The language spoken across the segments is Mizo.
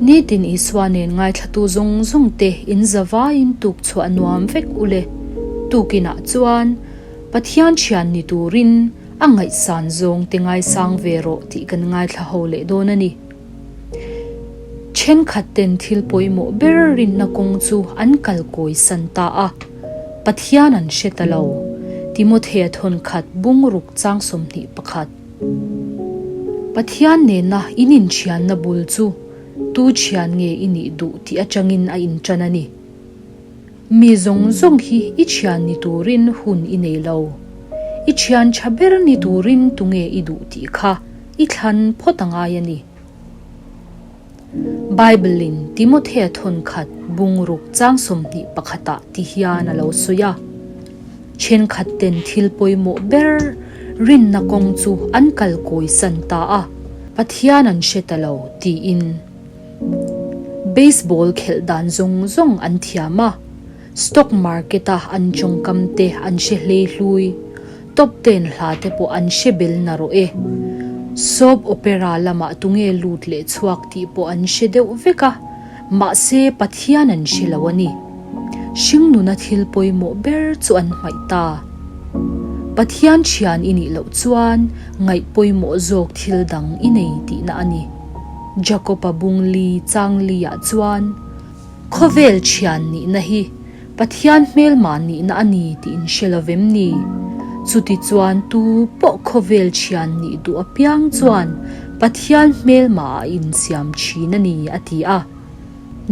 Nitin Isua nen ngaithlatu zawng zawng te in zavaiin tuk chhuah nuam vek u le. Tukinah chuan Pathian thian ni turin a ngaihsan zawng te ngaisang ve rawh tih kan ngaithla ho leh dawn a ni. Thenkhat ten thil pawimawh ber rinna kawng chu an kal kawi san ta a, Pathian an hre ta lo. Timothea thawnkhat bungruk chang 21. Pathian nena in inthianna bul chu tu thian nge i nih duh tih atangin a intan a ni. Mi zawng zawng hi i thian ni turin hun i nei lo. I thian tha ber ni turin tunge i duh tih kha i thlan phawt a ngai a ni. Bible-in Timothea thawnkhat bungruk chang 20 pakhatah ti hian a lo sawi a, Thenkhat ten thil pawimawh ber rinna kawng chu an kal kawi san ta a, Pathian an hre ta lo tiin. Baseball khelh dan zawng zawng an thiam a, stock market-a an tawngkam te an hre hlei hlui, top ten hla te pawh an hre bel na rawh e. Soap opera lamah tunge lut leh chhuak tih pawh an hre deuh vek a, mahse Pathian an hre lo a ni. Hringnuna thil pawimawh ber chu an hmaih ta. Pathian thian i nih loh chuan ngaih pawimawh zawk thil dang i nei tihna a ni. Jakob-a bung li chang li-ah chuan, Khawvel thian nihna hi Pathian hmelma nihna a ni tih in hre lo vem ni? Chuti chuan tu pawh khawvel thian nih duh apiang chuan Pathian hmelma a insiam thin a ni, a ti a.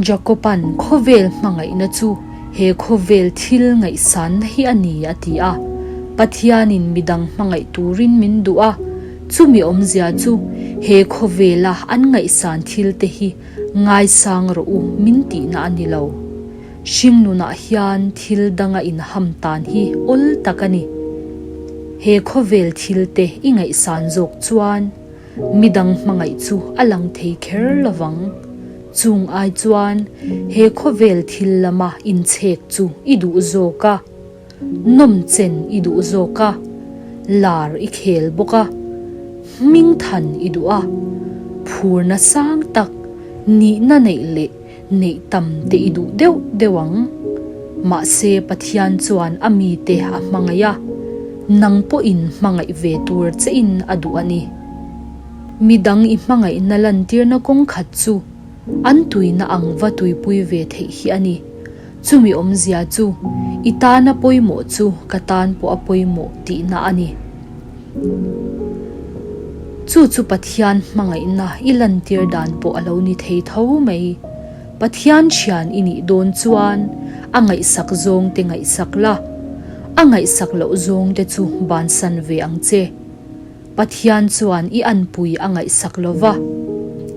Jakob-a'n khawvel hmangaihna chu he khawvel thil ngaihsanna hi a ni, a ti a. Pathianin midang hmangaih turin min duh a, chumi awmzia chu he khawvela an ngaihsan thilte hi Ngaisang rawh u min tihna a ni lo. Hringnunah hian thil danga inham tan hi awl tak a ni. He khawvel thil te i ngaihsan zawk chuan midang hmangaih chu a lang thei kher lovang. Chung ai chuan he khawvel thil lama inchhek chu i duh zawk a. Nawmchen i duh zawk a, lar i khel bawk a, hmingthan i duh a, phurna sang tak nihna neih leh neih tam te i duh deuh deuh ang. Mahse Pathian chuan a mite a hmangaih a, nang pawhin hmangaih ve tur che in a duh a ni. Midang i hmangaihna lantirna kawng khat chu an tuina ang va tuipui ve theih hi a ni. Chumi awmzia chu i tana pawimawh chu ka tan pawh a pawimawh tihna a ni. Chu chu Pathian hmangaihna i lantir dan pawh a lo ni thei tho mai. Pathian thian i nih dawn chuan a ngaihsak zawng te ngaihsak la, a ngaihsak loh zawng te chu bansan ve ang che. Pathian chuan i anpui a ngaihsak lo va,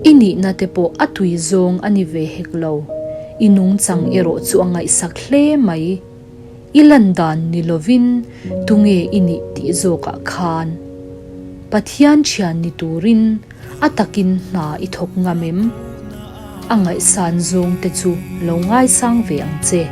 i nihna te pawh a tui zawng a ni ve hek lo. I nungchang erawh chu a ngaihsak hle mai. I lan dan ni lovin tunge i nih tih zawkah khan Pathian thian ni turin a takin hna i thawk ngam em? A ngaihsan zawng te chu lo ngaisang ve ang che.